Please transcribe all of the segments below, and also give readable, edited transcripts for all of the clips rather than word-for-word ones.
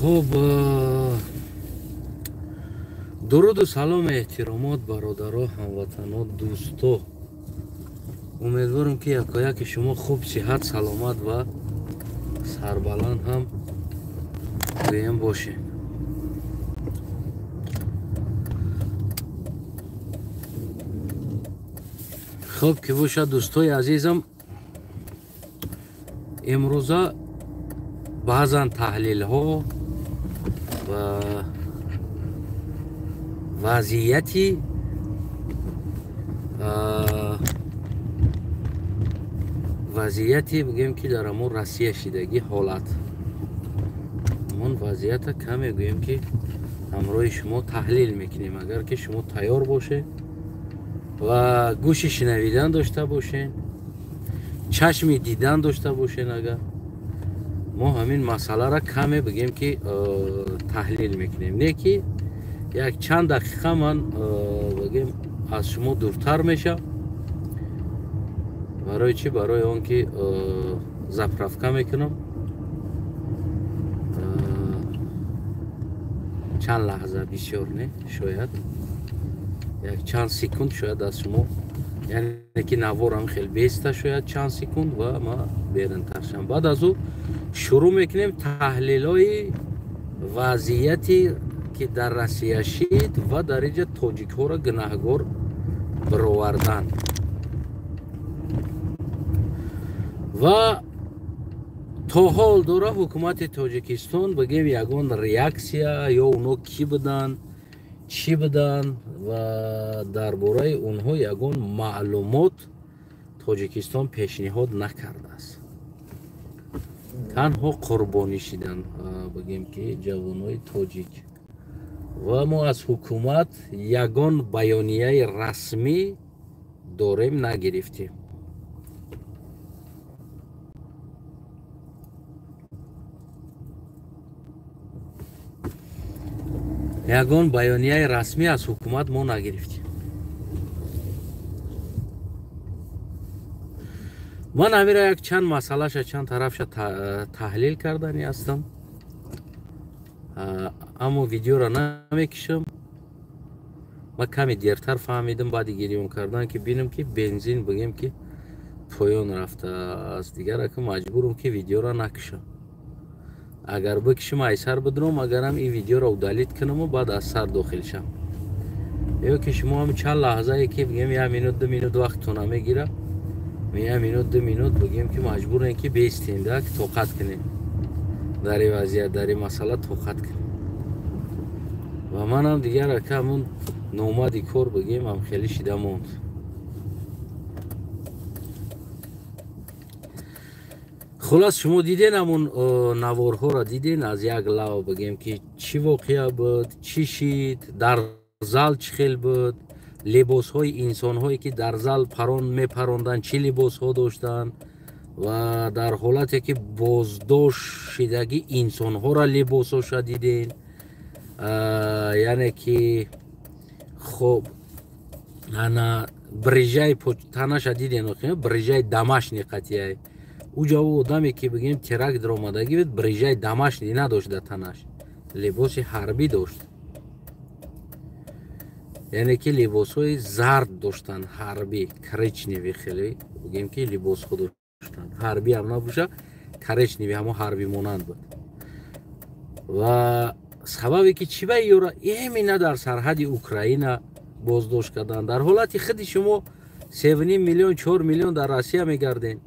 Хуб, дуруду салому эҳтиромот бародаро, ҳамватано, дӯсто. Умедворам, ки якояки шумо хуб, сиҳат, саломат ва сарбаланд ҳам гӯем бошед. Хуб ки бошад, дӯстои азизам, имрӯза баъзан таҳлилҳо ва вазъияти бигӯем ки дар ҳамон Россия шидагӣ ҳолат, ҳамон вазъията каме гӯем ки ҳамроҳи шумо таҳлил мекунем. Агар ки шумо тайёр бошед ва гӯши шинавидан дошта бошед, чашми дидан дошта бошед, агар мо ҳамин масъаларо каме бигем ки таҳлил мекунем, не ки як чанд дақиқа ман бигем аз шумо дуртар мешавам. Барои чӣ? Барои он ки заправка мекунам. Чанд лаҳза, бисёр не, шояд як чанд секунд шояд аз шумо, яъне ки наворам хел беста, шояд чанд секунд ва ма берунтар шавам. Баъд аз ӯ шурӯъ мекунем таҳлилҳои вазъияте ки дар Россия шид ва дар инҷа тоҷикҳоро гунаҳгор бировардан. Ва то ҳол дора ҳукумати Тоҷикистон бигем ягон реаксия ё оно кӣ буданд, чӣ буданд ва дар бораи онҳо ягон маълумот Тоҷикистон пешниҳод накардааст. Танҳо қурбонӣ шидан бигем ки ҷавонои тоҷик. Ва мо аз ҳукумат ягон баёнияи расмӣ дорем нагирифтем. Ягон баёнияи расмӣ аз ҳукумат мо нагирифтем. Ман ҳамира як чанд масъалаша, чанд тарафша таҳлил кардани ҳастам, аммо видеоро намекишам. Ман каме дертар фаҳмидам баъди гирён кардан, ки бинам ки бензин бигем ки поён рафтааст. Дигар ака маҷбурам ки видеоро накишам. Агар бикишам, айсар бидурам, агарам ин видеоро удалить кунаму баъд аз сар дохил шам. Ё ки шумо ҳам чанд лаҳзае ки бигем як минут, 2 минут вақтона мегира, як минут, 2 минут бигем ки маҷбурем ки бестем да, тоқат кунем дар ин вазъият, дар ин масъала тоқат кунем. Ва манам дигар ака ҳамун номади кор бигем ҳам хеле шида монд. Хулас, шумо диден ҳамун наворҳоро, диден аз як лав бигем ки чӣ воқеа буд, чӣ шид, дар зал чӣ хел буд, либосҳои инсонҳое ки дар зал парон мепаронданд, чӣ либосҳо доштанд ва дар ҳолате ки боздошт шидагӣ инсонҳоро либосҳоша диден. Яъне ки хоб ана брижаи танаша диден, брижаи домашний қатияй. Уҷа ӯ одаме ки бигем теракт даромадагӣ буд, брижаи домашний надошт дар танаш, либоси ҳарбӣ дошт, яъне ки либосҳои зард доштанд, ҳарбӣ, коричневый, хеле бигем ки либосҳо доштанд, ҳарбӣ ҳам набоша, коричневый, ҳамо ҳарбӣ монанд буд. Ва сабабе ки чӣ ба ёра именно дар сарҳади Украина боздошт карданд, дар ҳолати худи шумо 3,5 миллион, 4 миллион дар Россия мегарден,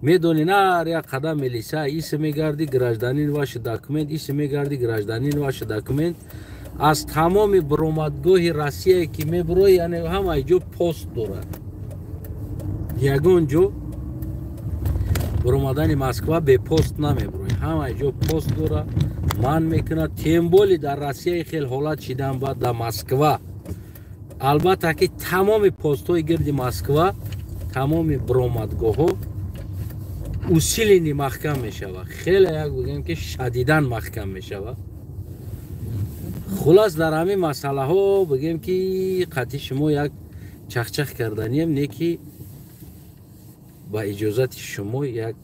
медонӣ, ҳар як қадам милиса иси мегарди, гражданин, ваши документ, иси мегарди, гражданин, ваши документ. Аз тамоми буромадгоҳи Россияе ки мебурои, яъне ҳамаи ҷо пост дорад. Ягон ҷо буромадани Москва бепост намебурои, ҳамаи ҷо пост дорад, ман мекунад. Тем более дар Россияи хел ҳолат шидан баъд дар Москва, албатта ки тамоми постҳои гирди Москва, тамоми буромадгоҳҳо усиленно маҳкам мешавад, хеле як бигӯем ки шадидан маҳкам мешавад. Хулас, дар ҳамин масъалаҳо бигӯем ки қатъи шумо як чахчах карданием, не ки ба иҷозати шумо як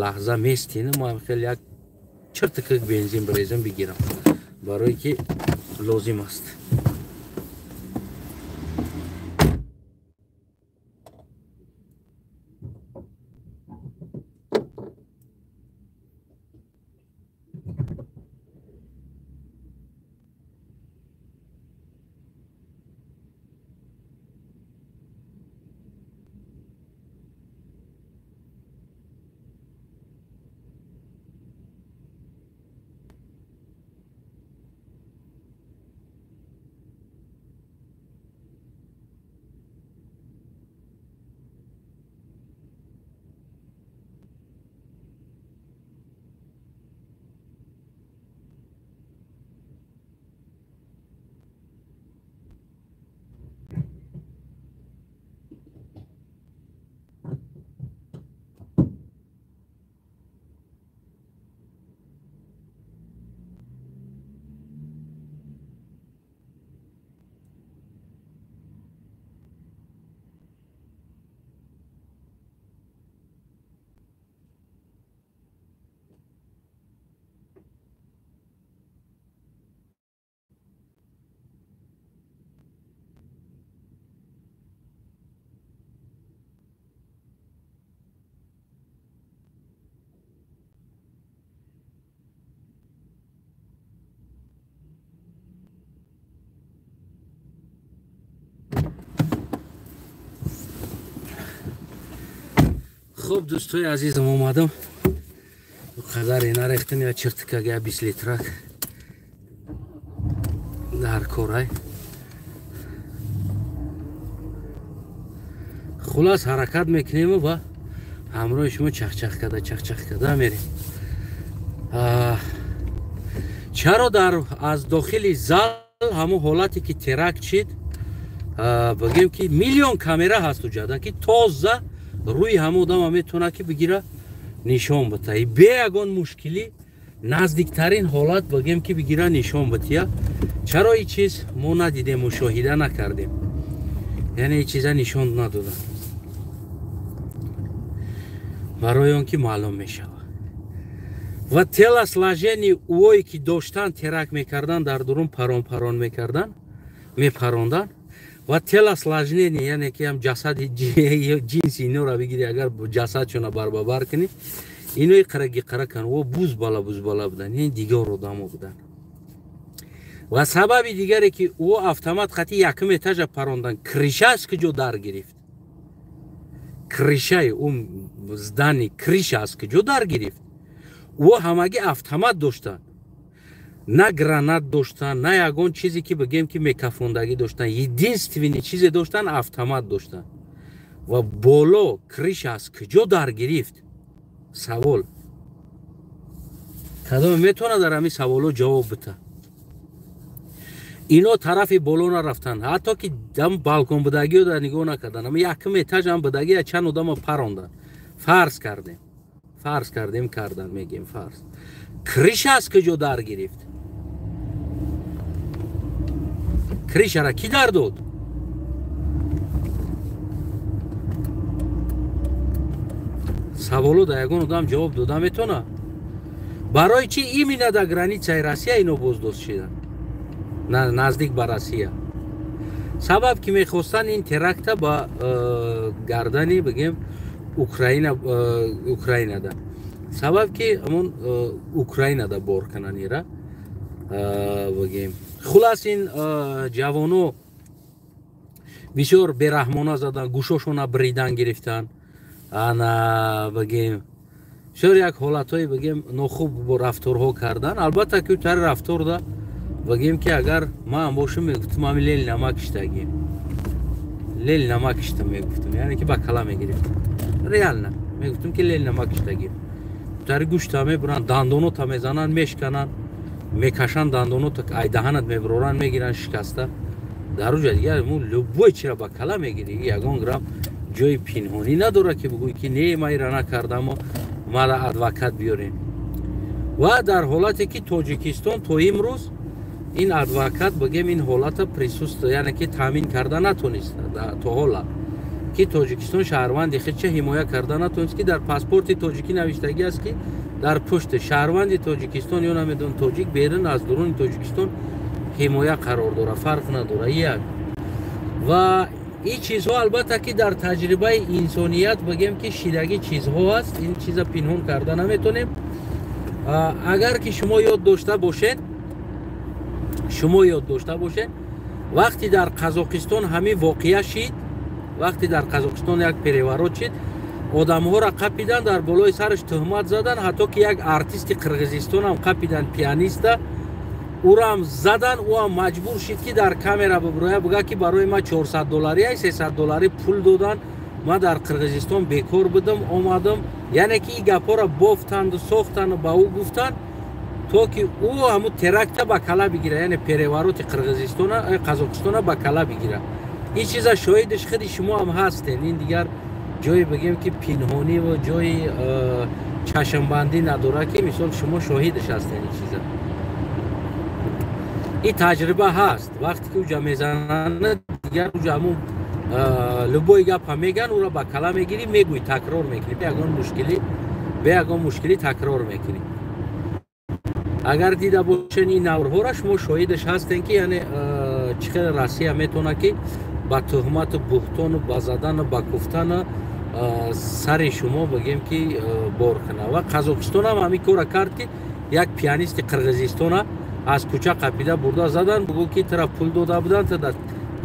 лаҳза местинам, мо хеле як Чиртикак бензин бирезам бигирам, барое ки лозим аст. Хуб, дӯстои азизам, омадам. Қадаре нарехтам, я чиртикага я 20 литрак дар корай. Хулас, ҳаракат мекунем ва ҳамроҳи шумо чахчах карда, чахчах карда мерем. Чаро дар аз дохили зал ҳамон ҳолате ки теракт шид, бигем ки миллион камера ҳаст уҷада, ки тоза рӯи ҳама одама метавонад ки бигира нишон бита. Бе ягон мушкилӣ наздиктарин ҳолат бигем ки бигира нишон бития. Чаро ин чиз мо надидем, мушоҳида накардем, яъне ин чиза нишон надодам, барои он ки маълум мешавад. Ва телосложени ӯое ки доштан теракт мекардан, дар дурун парон парон мекардан, мепарондан. Ва телосложение, яъне ки ҳам ҷасади ҷинси инора бигири, агар ҷасадшона барбабар кунӣ, инои қараги қара кан, о буз бала буз бала будан, ин дигар одамо будан. Ва сабаби дигаре ки ӯ автомат қати якум этажа парондан, крыша аз куҷо дар гирифт? Крышаи ӯ здани крыша аз куҷо дар гирифт? Ӯ ҳамагӣ автомат доштанд, на гранат доштан, на ягон чизе ки бигем ки мекафондагӣ доштан. Единственный чизе доштан, автомат доштан. Ва боло крыша аз куҷо дар гирифт? Савол. Кадоме метавонад дар ҳамин саволо ҷавоб бита? Ино тарафи боло нарафтанд, ҳатто ки дам балкон будагиё дар нигоҳ накарданд. Ама якум этажам будагия чанд одама паронданд. Фарз кардем, фарз кардем, кардан мегем фарз. Крыша аз куҷо дар гирифт? Крышара ки дар дод? Саволо да ягон одам ҷавоб дода метавонад? Барои чи именно дар границаи Россия ино боздошт шиданд, наздик ба Россия? Сабаб ки мехостанд ин теракта ба гардани бигем Украина, Украинада. Сабаб ки ҳамон Украинада бор кунанд ира бигем. Хулас, ин ҷавоно бисёр бераҳмона задан, гӯшошона бридан гирифтан, ана бигем бисёр як ҳолатҳое бигем нохуб бо рафторҳо кардан. Албатта ки тари рафторда бигем ки агар ман бошам, мегуфтам ами лел намакиштагим, лел намакишта мегуфтам, яъне ки ба кала мегирифтам, реально мегуфтам ки лел намакиштагим. Тари гӯшта мебуранд, дандонота мезананд, мешкананд, мекашанд дандонота, ай даҳанат мебуроранд, мегиранд шикаста. Дар уҷа дигар мо любой чира ба кала мегирӣ, ягон грамм ҷои пинҳонӣ надорад ки бигӯӣ ки не, ман ира накардамо, мара адвокат биёрем. Ва дар ҳолате ки Тоҷикистон то имрӯз ин адвокат бигем ин ҳолата присутствие, яъне ки таъмин карда натонист то ҳола, Ки Тоҷикистон шаҳрванди худша ҳимоя карда натавонист, ки дар паспорти тоҷикӣ навиштагӣ аст, ки дар пушти шаҳрванди Тоҷикистон ё намедонам тоҷик берун аз дуруни Тоҷикистон ҳимоя қарор дорад, фарқ надорад. Як ва ин чизҳо албатта ки дар таҷрибаи инсоният бигем ки шидагӣ чизҳо аст, ин чиза пинҳон карда наметонем. Агар ки шумо ёд дошта бошед, шумо ёд дошта бошед, вақте дар Қазоқистон ҳамин воқеа шид, вақте дар Қазоқистон як переворот шид, одамҳоро қапидан, дар болои сараш туҳмат задан, ҳатто ки як артисти Қирғизистонам қапидан, пианиста, ӯрам задан, ӯам маҷбур шид ки дар камера бибироя, буга ки барои ман 400 доллари ай 300 доллари пул додан, ман дар Қирғизистон бекор будам, омадам. Яъне ки ин гапҳоро бофтанду сохтану ба ӯ гуфтанд, то ки ӯ ҳамун теракта ба кала бигира, яъне перевороти Қирғизистона, Қазоқистона ба кала бигира. Ин чиза шоҳидаш худи шумо ҳам ҳастен. Ин дигар ҷое бигем ки пинҳонӣ ва ҷои чашмбандӣ надорад, ки мисол шумо шоҳидаш ҳастен. Ин чиза ин таҷриба ҳаст. Вақте ки уҷа мезананд, дигар уҷа ҳамун любой гапа меган, ӯро ба кала мегирӣ, мегӯӣ, такрор мекунӣ, бе ягон мушкилӣ, бе ягон мушкилӣ такрор мекунӣ. Агар дида бошен ин наврҳоро, шумо шоҳидаш ҳастен, ки яъне чӣ хел Россия метавонад ки ба туҳмату буҳтону ба задану ба куфтану сари шумо бигем ки бор кунад. Ва Қазоқистон ҳам ҳамин корро кард, ки як пианисти Қирғизистона аз кӯча қапида бурда задан, бугӯ ки тура пул дода буданд, ту дар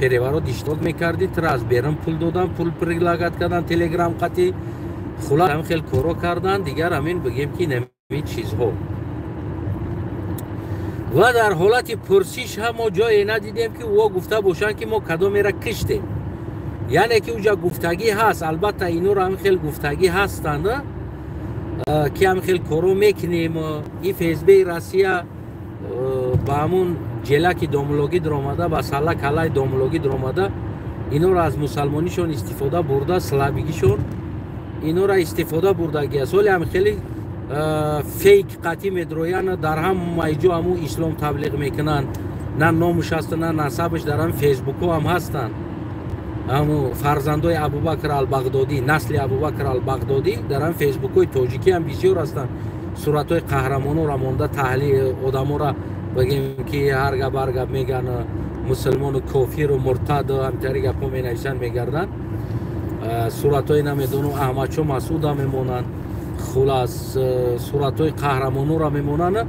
переворот иштирок мекардӣ, тура аз берун пул додан, пул предлагать кардан телеграм қатӣ, хулас ҳамин хел корро кардан. Дигар ҳамин бигем ки намин чизҳо. Ва дар ҳолати пурсиш ҳам мо ҷое надидем, ки ӯ гуфта бошанд, ки мо кадомеро киштем. Яъне ки уҷа гуфтагӣ ҳаст, албатта инора ҳамин хел гуфтагӣ ҳастанд, ки ҳамин хел корро мекунем. Ин ФСБи Россия ба ҳамун ҷелаки домлогӣ даромада, ба салла калаи домлогӣ даромада, инора аз мусалмонишон истифода бурда, слабигишон инора истифода бурдагӣ аст. Ҳоле ҳам хеле фейк қатӣ медроянд, дар ҳамаи ҷо ҳамун ислом таблиғ мекунанд, на номуш ҳаст, на насабаш, дар ҳам фейсбукҳо ҳам ҳастанд. Ҳамун фарзандои Абубакр Албағдодӣ, насли Абубакр Албағдодӣ дар ҳам фейсбукҳои тоҷикӣ ҳам бисёр ҳастанд. Суратҳои қаҳрамонора монда, таҳлил одамора бигем ки ҳар гап ҳар гап меган, мусулмону кофиру муртаду ҳамтари гапҳо менависанд, мегарданд. Суратҳои намедонам Аҳмадшо Масуда мемонанд, хулас суратҳои қаҳрамонора мемонанд.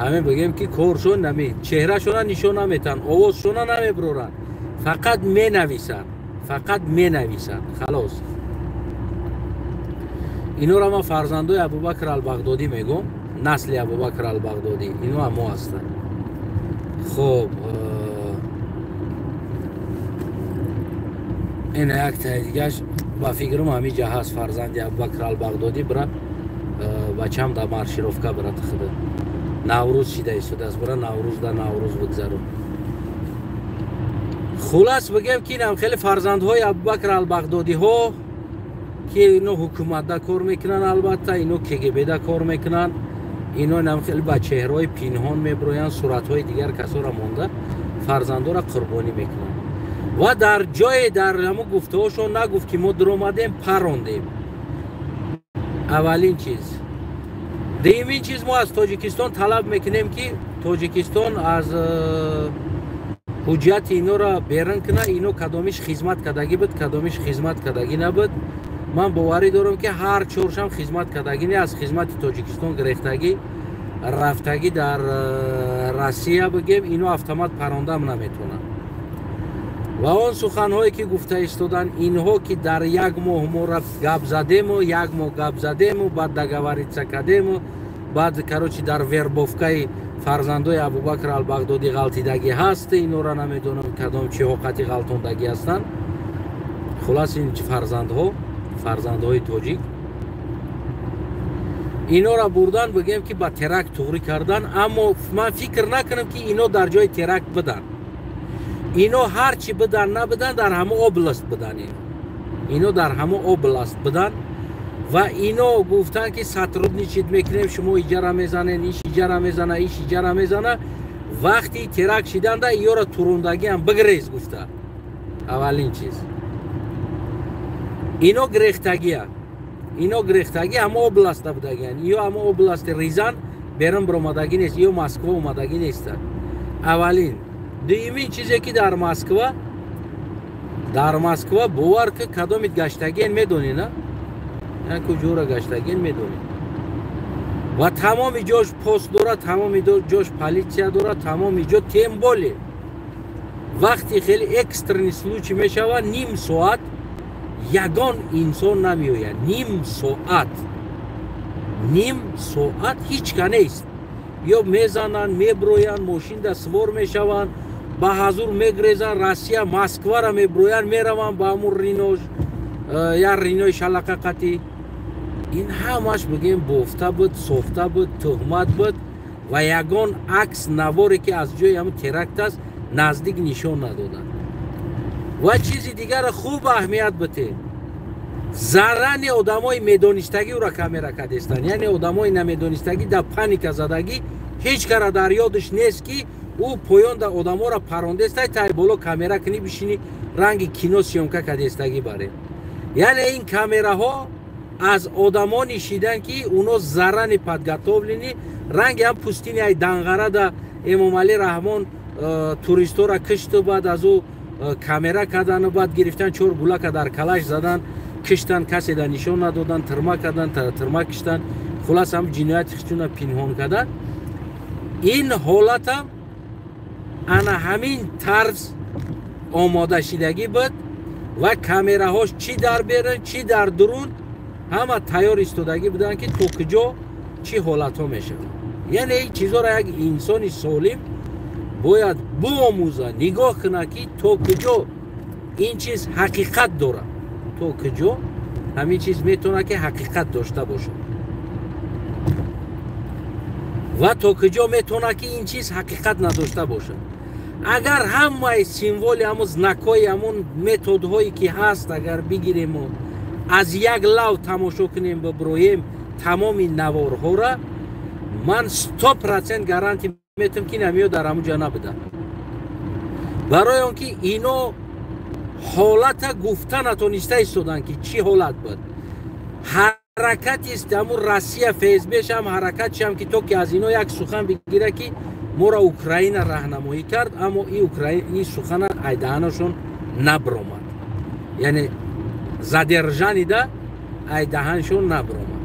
Ҳамин бигем ки коршон нами чеҳрашона нишон наметаҳанд, овозшона намеброранд, фақат менависанд, фақат менависанд, халос. Инора ман фарзандои Абубакр Албағдодӣ мегӯм, насли Абубакр Албағдодӣ, ино ҳамо ҳастанд. Хоб, ина яктаи дигаш ба фикрам ҳамин ҷа ҳаст, фарзанди Абубакр Албағдодӣ, бира бачам да маршировка брат худа Наврӯз шида истодааст, бира Наврӯз да Наврӯз бигзару. Хулас бигем ки инам хеле фарзандҳои Абубакр Албағдодиҳо, ки ино ҳукуматда кор мекунанд, албатта ино КГБда кор мекунанд, ино инам хеле ба чеҳраҳои пинҳон мебироянд, суратҳои дигар касоро монда фарзандҳоро қурбонӣ мекунанд. Ва дар ҷое дар ҳамун гуфтаҳошон нагуфт, ки мо дуромадем, парондем. Аввалин чиз. Дуюмин чиз, мо аз Тоҷикистон талаб мекунем, ки Тоҷикистон аз ҳуҷҷати инора берун кунад. Ино кадомиш хизмат кардагӣ буд, кадомиш хизмат кардагӣ набуд. Ман боварӣ дорам, ки ҳар чоршам хизмат кардагӣ не, аз хизмати Тоҷикистон гирехтагӣ рафтагӣ дар Россия бигем, ино автомат парондам наметавонанд. Ва он суханҳое ки гуфта истоданд инҳо, ки дар як моҳ моро гап задему, як моҳ гап задему, баъд договориться кардему, баъд короче дар вербовкаи фарзандои Абубакр Албағдодӣ ғалтидагӣ ҳаст, инора намедонам кадом чиҳо қати ғалтондагӣ ҳастанд. Хулас ин фарзандҳо, фарзандҳои тоҷик, инора бурдан бигем ки ба теракт туғрӣ кардан. Аммо ман фикр накунам, ки ино дар ҷои теракт бидан. Ино ҳар чӣ бидан набидан, дар ҳама област бидан. Ино дар ҳама област бидан. Ва ино гуфтанд, ки сотрудничать мекунем, шумо иҷара мезанед, иш иҷара мезана, иш иҷара мезана. Вақти теракт шиданда иёра турундагиам бигрез гуфта. Аввалин чиз. Ино грехтагия, ино грехтагӣ ҳама областда будагиян, ё ҳама области Ризан берун биромадагӣ нест, ё Москва омадагӣ нестанд. Аввалин. Дуюмин чизе ки дар Москва, дар Москва бовар ки кадомит гаштагиен медонӣ, на? Як куҷора гаштагиен медонӣ. Ва тамоми ҷош пост дора, тамоми ҷош полиция дора, тамоми ҷо, тем более вақти хеле экстренный случай мешава, ним соат ягон инсон намеояд. Ним соат, ним соат ҳеҷ ка нест. Ё мезананд, меброянд, мошинда свор мешаванд, ба ҳазур мегрезанд, Россия Москвара меброянд, мераванд ба ҳамун Ринош, як Ринои шалақақатӣ. Ин ҳамаш бигем бофта буд, сохта буд, тӯҳмат буд ва ягон акс наворе ки аз ҷои ҳамун теракт аст наздик нишон надоданд. Ва чизи дигара хуб аҳамият битед, заррани одамои медонистагӣ ӯра камера кадестанд, яъне одамои намедонистагӣ дар паника задагӣ, ҳеҷ кара дар ёдаш нест ки ӯ поён да одаморо парондестай, тай боло камера кунӣ бишинӣ, ранги кино съёмка кадестагӣ баре. Яъне ин камераҳо аз одамони шидан ки уно заррани подготовленный, ранги ҳам пустини ай Данғара да Эмомалӣ Раҳмон туристора кишту, баъд аз ӯ камера кардану баъд гирифтан чор гулака дар калаш задан, киштан, касе да нишон надодан, тирма кардан, тирма киштан, хулас ҳам ҷинояти хичуна пинҳон кардан. Ин ҳолатам ана ҳамин тарз омодашидагӣ буд ва камераҳош чӣ дар берун, чӣ дар дурун ҳама тайёр истодагӣ буданд ки то куҷо чӣ ҳолатҳо мешавад. Яъне ин чизоро як инсони солим бояд биомӯза, нигоҳ кунад ки то куҷо ин чиз ҳақиқат дорад, то куҷо ҳамин чиз метавонад ки ҳақиқат дошта бошад ва то куҷо метавонад ки ин чиз ҳақиқат надошта бошад. Агар ҳамаи символи ҳамун знакҳои ҳамун методҳое ки ҳаст агар бигирему аз як лав тамошо кунем, биброем тамоми наворҳоро, ман 100% гарантия метам ки намиё дар ҳамун ҷо набуданд. Барои он ки ино ҳолата гуфта натониста истоданд ки чӣ ҳолат буд. Ҳаракатист ҳамун Россия ФСБшам ҳаракатшам ки то ки аз ино як сухан бигира ки моро Украина раҳнамоӣ кард, аммо ин сухана айдаҳанашон набромад, яъне задержанида айдаҳаншон набромад.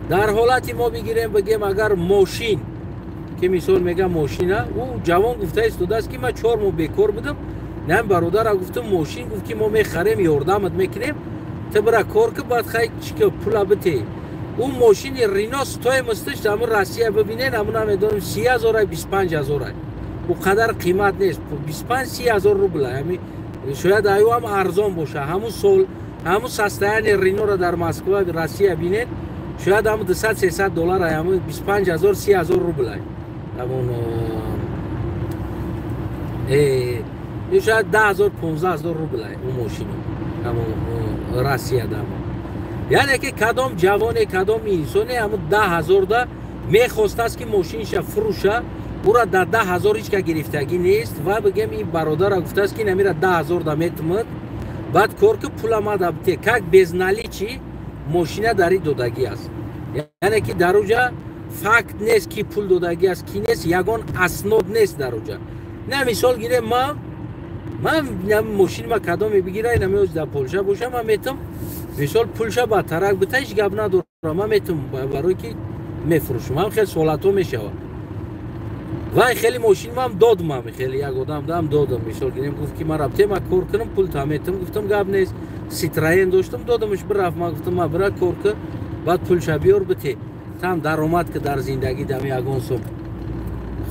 Дар ҳолати мо бигирем, бигем агар мошин ки мисол мегам мошина, ӯ ҷавон гуфта истодааст ки ман 4 моҳ бекор будам, нам бародара гуфтам мошин, гуфт ки мо мехарем, ёрдамат мекунем, ту бира кор ки, баъд хай чӣ ки пула бите. Ӯ мошини Рино стоимосташ ҳамун Россия бибинен, ҳамун намедонам 30 ҳазор, 25 ҳазор, ӯ қадар қимат нест, 25-30 ҳазор рубла, ҳами шояд аю ҳам арзон боша. Ҳамун сол ҳамун состояние Риноро дар Москва Россия бинен, шояд ҳамун 200-300 доллар, ҳамун 25 ҳазор 30 ҳазор рубла, ҳамун шояд 10 ҳазор 15 ҳазор рубла ӯ мошино ҳамун Россия дамо. Яъне ки кадом ҷавоне, кадом инсоне ҳамун 10 ҳазорда мехостааст ки мошинша фурӯша, ӯра дар 10 ҳазор ҳеҷ ка гирифтагӣ нест. Ва бигем ин бародара гуфтааст ки намира 10 ҳазорда метумад, баъд кор ки пула мада бите, как безналичи мошина дари додагӣ аст. Яъне ки дар уҷа факт нест ки пул додагӣ аст, ки нест, ягон аснод нест дар уҷа. На мисол гирем, ман мошинма кадоме бигира, намеоз дар Полша боша, ман метам мисол пулша ба тарак бита, ҳеҷ гап надорам, ман метам барое ки мефурӯшам. Ҳам хел солатҳо мешавад. Вай хеле мошинмам додмам, хеле як одам дам додам, мисол гирем, гуфт ки ман рафтем, ман кор кунам, пул та метам, гуфтам гап нест. Ситроен доштам, додамш, бирафт, ман гуфтам ман бира кор ки, баъд пулша биёр бите, там даромад ки дар зиндагӣ дами ягон сум.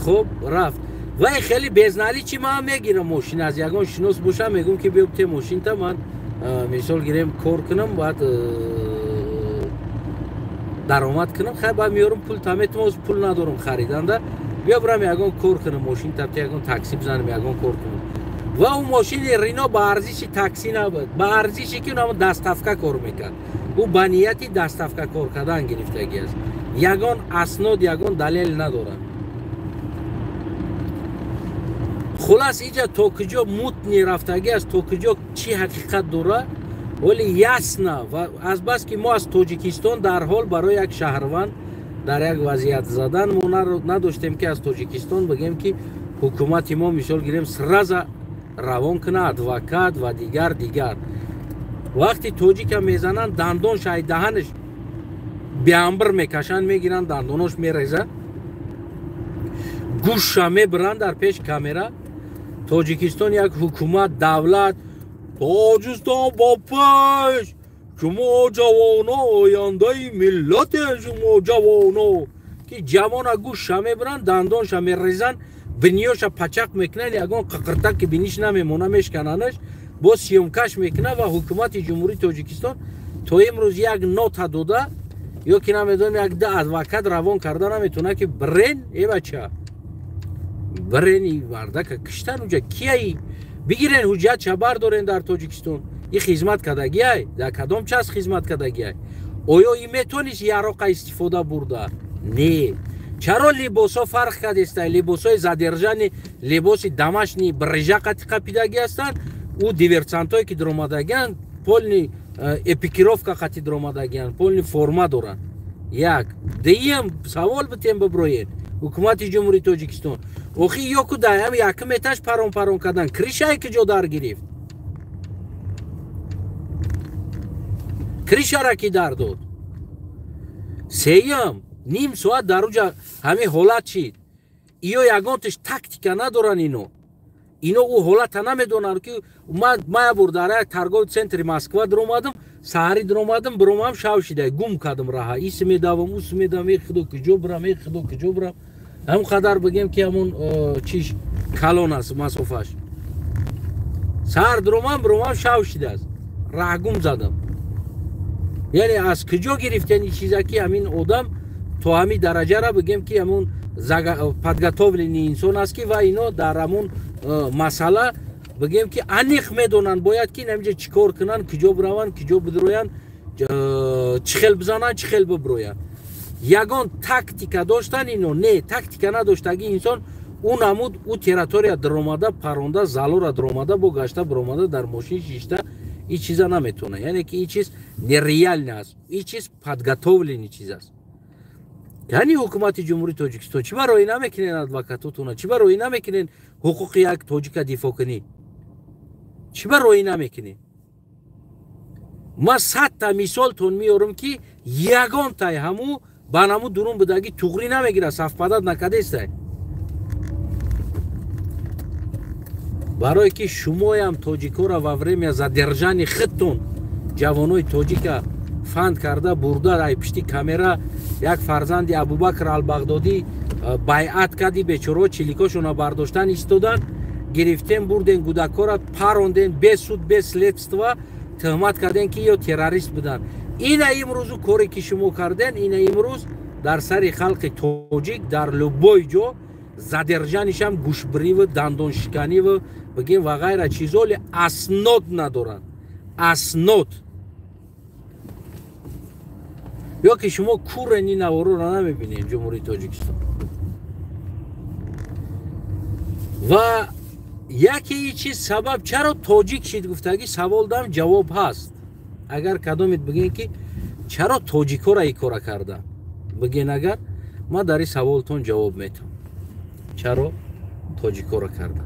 Хуб рафт. Вай хеле безналичи ман мегирам мошин, аз ягон шинос бошам мегӯм ки биё бите мошинта, ман мисол гирем кор кунам, баъд даромад кунам, хай баъд меёрам пул та метам, оз пул надорам хариданда, биё бирам ягон кор кунам, мошин табте ягон такси бизанам, ягон кор кунам. Ва ӯ мошини Рино ба арзиши такси набуд, ба арзише ки ӯ доставка кор мекард, ӯ ба нияти доставка кор кардан гирифтагӣ аст, ягон аснод, ягон далел надорад. Хулас иҷа то куҷо мутни рафтагӣ аст, то куҷо чӣ ҳақиқат дорад, Вале ясно ва азбаски мо аз Тоҷикистон дар ҳол барои як шаҳрванд дар як вазъият задан мо надоштем, ки аз Тоҷикистон бигем, ки ҳукумати мо, мисол гирем, сразу равон куна адвокат ва дигар дигар. Вақти тоҷика мезананд, дандонш ай даҳанаш беамбир мекашанд, мегиранд, дандонош мереза, гӯшша мебиранд дар пеш камера. Тоҷикистон як ҳукумат, давлат, Тоҷикистон бо пеш, шумо ҷавоно ояндаи миллате, шумо ҷавоно, ки ҷавона гӯшша мебиранд, дандонша мерезанд, биниёша пачақ мекунанд, ягон қиқиртаки биниш намемона, мешкананаш, бо съёмкаш мекунад. Ва ҳукумати Ҷумҳурии Тоҷикистон то имрӯз як нота дода ё ки намедонам як ду адвокат равон карда наметавонад, ки брен, э бача, брен, и мардака киштан уҷа кияи бигирен, ҳуҷҷатша бардорен. Дар Тоҷикистон и хизмат кардагиай, дар кадом час хизмат кардагиай? Оё и метонист яроқа истифода бурда? Не. Чаро либосҳо фарқ кардестай? Либосҳои задержани либоси домашний брижа қати қапидагӣ ҳастанд, ӯ диверсантое ки дуромадагианд, полный экипировка қати дуромадагианд, полный форма доранд. Як дуюм савол битем, биброед ҳукумати Ҷумҳурии Тоҷикистон, охи ёку даям якум этаж парон парон кардан, крышае ки ҷо дар гирифт, крышара ки дар дод? Сеюм, ним соат дар уҷа ҳамин ҳолат шид. Иё ягонташ тактика надоранд, ино ӯ ҳолата намедонанд, ки ман як бор дар як торговый центри Москва дуромадам, саҳарӣ дуромадам, биромадам, шав шида, гум кардам раҳа, ис медавам, ус медавам, э худо, куҷо бирам, э худо, куҷо бирам? Ҳамон қадар бигем, ки ҳамон чиш калон аст масофаш. Саҳар дуромадам, биромадам, шав шидааст, раҳ гум задам. Яъне аз куҷо гирифтен ин чиза, ки ҳамин одам то ҳамин дараҷара, бигем, ки ҳамон подготовленный инсон аст, ки ва ино дар ҳамон масъала, бигем, ки аниқ медонанд, бояд ки инамиҷа чӣ кор кунанд, куҷо бираванд, куҷо бидроянд, чӣ хел бизананд, чӣ хел биброянд. Ягон тактика доштан ино? Не, тактика надоштаги инсон ӯ намуд ӯ территория даромада, паронда, залора даромада, бо гашта биромада, дар мошин шишта ин чиза наметавонад. Яъне ки ин чиз нереально аст, ин чиз подготовленный чиз аст. Яъне ҳукумати Ҷумҳурии Тоҷикистон, чӣ барои намекунен адвокатотона, чӣ барои намекунен ҳуқуқи як тоҷика дифоъ кунӣ, чӣ барои намекунен? Ман 100-та мисолтон меорам, ки ягонтай ҳаму ба наму дурун будагӣ туғрӣ намегирад, совпадать накардестай. Барое ки шумоям тоҷикоро во время задержани худтон ҷавонои тоҷика фанд карда бурда, ай пишти камера як фарзанди Абубакр Албағдодӣ байъат карди, бечораҳо чиликошона бардоштан истоданд, гирифтем, бурден, гудакора паронден, без суд, без следства тӯҳмат карден, ки ё террорист буданд. Ина имрӯзу коре ки шумо карден, ина имрӯз дар сари халқи тоҷик дар любой ҷо задержанишам гӯшбириву дандоншиканиву, бигем, ва ғайра чизоли аснод надоранд, аснод. Ё ки шумо курени навороро намебинед, Ҷумҳурии Тоҷикистон? Ва яке и чиз сабаб чаро тоҷик шид гуфтагӣ савол дам, ҷавоб ҳаст. Агар кадомед бигем, ки чаро тоҷикора и кора карда, биген, агар ман дар ин саволтон ҷавоб метавам, чаро тоҷикора карда.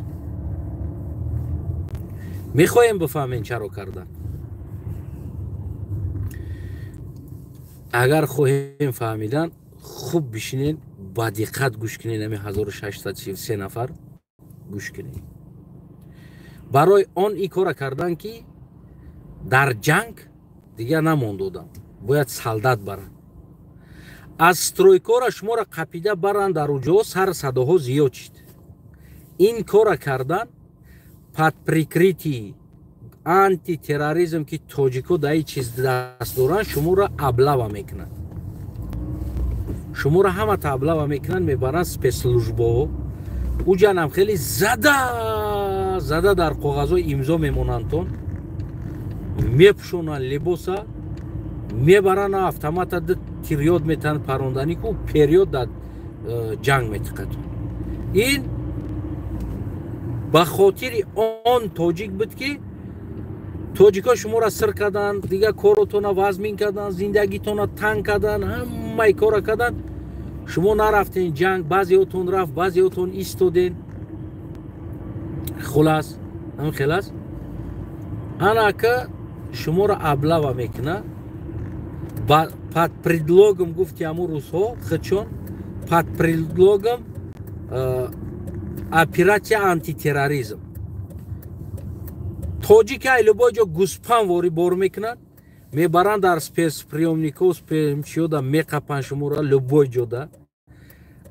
Мехоҳем бифаҳмем чаро кардан? Агар хоҳем фаҳмидан, хуб бишинен, ба диққат гӯш кунед, ҳамин 1633 нафар гӯш кунед. Барои он ин кора кардан, ки дар ҷанг дигар намонд одам, бояд солдат баранд, аз стройкора шуморо қапида баранд, дар уҷо сар садоҳо зиёд шид. Ин кора кардан под прикрытие антитерроризм, ки тоҷико дар ин чиз даст доранд, шуморо облава мекунанд, шуморо ҳамата облава мекунанд, мебаранд спецслужбаҳо, уҷанам хеле зада зада дар коғазҳо имзо мемонандтон, мепӯшонанд либоса, мебаранд, автомата ду тирёд метаҳанд паронданӣ ку период дар ҷанг метиқатон. Ин ба хотири он тоҷик буд, ки Тоҷикҳо шуморо сир карданд, дигар коротонро вазмин карданд, зиндагитонро танг карданд, ҳамаи корро карданд. Шумо нарафтен ҷанг, баъзеҳотон рафт, баъзеҳотон истоден. Хулас, ҳамин хел аст. Ана ака шуморо облава мекунад под предлогом, гуфти ҳамун русҳо худшон, под предлогом операция антитерроризм. Тоҷики ай любой ҷо гӯспан ворӣ бор мекунанд, мебаранд дар спецприёмникҳо, спецчиёда меқапанд шуморо любой ҷода.